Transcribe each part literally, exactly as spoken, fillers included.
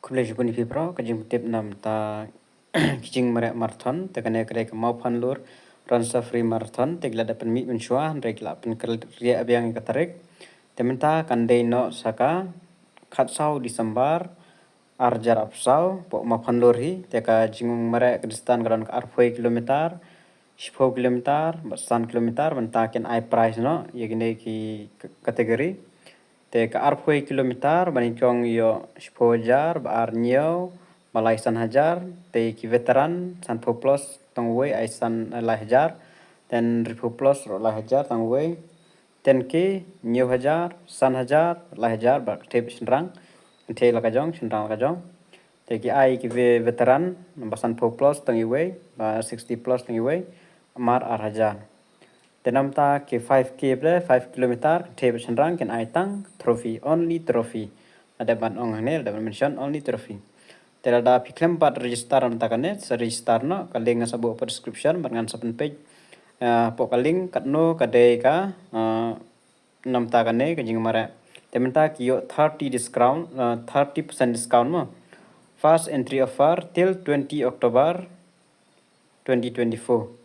Khublei shibun ïa phi baroh, ka jingpyntip namar ka jingmareh marathon, te kane ka dei ka Mawphanlur Run Safari Marathon, te ki la dep pynmih mynshuwa, hynrei ki la pynkyrkieh biang ïa ka tarik. Te mynta kan dei noh sa ka khatsaw December, ar hajar arphew saw, hapoh Mawphanlur hi, te ka jingmareh ka distance ka don ka arphew kilometer, shiphew kilometer, bad san kilometer, mynta kin ai prize noh ïa kine ki category. Te ka arphew kilometer, ba nyngkong ïoh shiphew hajar, ba ar hynñiew, ba lai san hajar, te ki veteran, sanphew plus tang uwei, ai san, lai hajar, then hynriewphew plus ruh lai hajar tang uwei, ten K, hynñiew hajar, san hajar, lai hajar, bad ka thep shynrang, kynthei la ka jong, shynrang la ka jong. Te ki ai ki ve-, veteran, ba sanphew plus tang uwei, ba sixty plus tang uwei, mar ar hajar. Te namar ka five K bad five kilometer, kynthei bad shynrang kin ai tang trophy, only trophy. La dep ban ong hangne, la dep ban mention only trophy. Te lada phi khlem pat register namar kane, sa register noh, ka link ngan sa buh hapoh description, bad ngan sa pynpeit, eh, hapoh ka link, katno ka dei ka, eh, namar kane ka jingmareh. Te mynta ki ïoh thirty discount, eh, thirty percent discount mo. First entry offer till twenty October twenty twenty-four.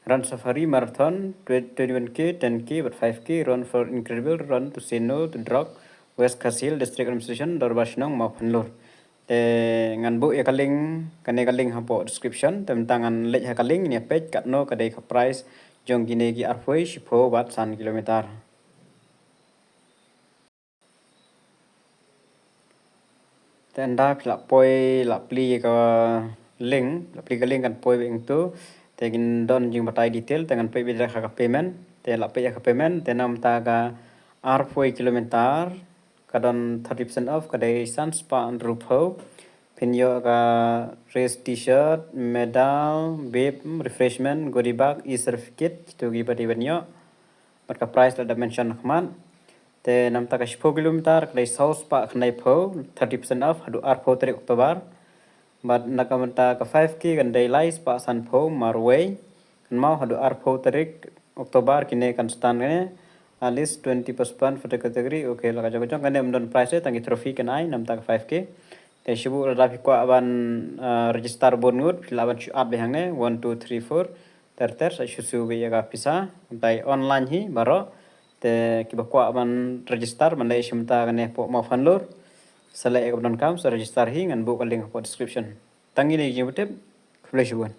Run Safari Marathon, twe-, twenty-one K, ten K, bad five K, run for incredible, run to say no to drug, West Khasi Hills District Administration, Dorbar Shnong, Mawphanlur. Te ngan buh ïa ka link, kane ka link hapoh description, te mynta ngan leit ha ka link, ngin ïa peit katno ka dei ka prize jong kine ki arphew, shiphew bad san kilometer. Te ynda phi la poi, la plie ka link, la plie ka link kan poi beit hangto. Te kin don jingbatai detail, te ngan peit beit ha ka payment. Te la peit ha ka payment, te namar ka arphew kilometer, ka don thirty percent off, ka dei san spah hynriewphew. Phin ïoh ka race t-shirt, medal, bib, refreshment, goodie bag, e-certificate, kito kiba dei ban ïoh. Bad ka prize la dep mention ha khmat. Te namar ka shiphew kilometer, ka dei saw spah khyndaiphew, thirty percent off, haduh arphew tarik October. Bad na ka mynta ka five K kan dei lai spah sanphew marwei. Kan maw haduh arphew tarik October kine kan stand kane. At least twenty participant for the category. Okay, la ka jong ka jong kane ym don prize, tang ki trophy kan ai namar ka five K. Te shu buh lada phi kwah ban, ah, register bun ngut, phi lah ban shu add beit hangne, one, two, three, four. Ter ter, sa shu shu beit ïa ka pisa. Mynta online hi baroh. Te kiba kwah ban register, ban leit shim ta kane hapoh Mawphanlur. Sa leh ïa kaba donkam, sa register hi, ngan buh ka link hapoh description. Tang kine ki jingpyntip, khublei shibun.